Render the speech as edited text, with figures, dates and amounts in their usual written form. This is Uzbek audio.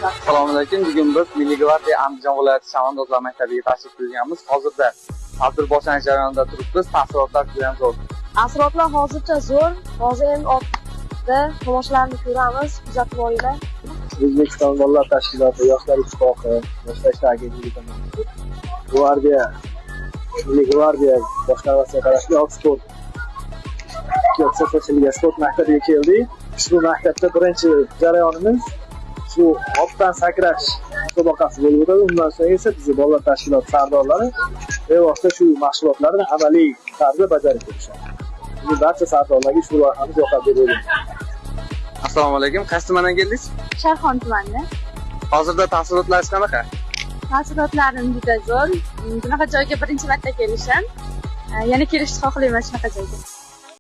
Assalomu alaykum. Bugun biz Milliy gvardiya Andijon viloyati Chavandozlar maktabiga tashrif buyurganmiz. Hozirda tadbir boshlanish jarayonida turibmiz. Taassurotlar juda ham zo'r. Taassurotlar hozircha zo'r. Hozir endi ortda tomoshalarni ko'ramiz, kuzatib boringlar. O'zbekiston bolalar tashkiloti, Yoshlar ittifoqi, Yoshlar ishlari agentligi tomonidan Gvardiya, Milliy gvardiya boshqarmasiga qarashli Oxford ixtisoslashgan sport maktabiga keldik. Ushbu maktabda birinchi jarayonimiz shu otdan sakrash musobaqasi bo'lib o'tadi. Undan so'ng esa bizni bolalar tashkiloti sardorlari bevosita shu mashg'ulotlarni amaliy tarzda bajarib berishadi. Buni barcha sardorlarga shu loyihamiz yoqadi deb o'ylayman. Assalomu alaykum. Qaysi tumandan keldingiz? Sharxon tumanidan. Hozirda taassurotlaringiz qanaqa? Taassurotlarim juda zo'r. Bunaqa joyga birinchi marta kelishim. Yana kelishni xohlayman shunaqa joyga.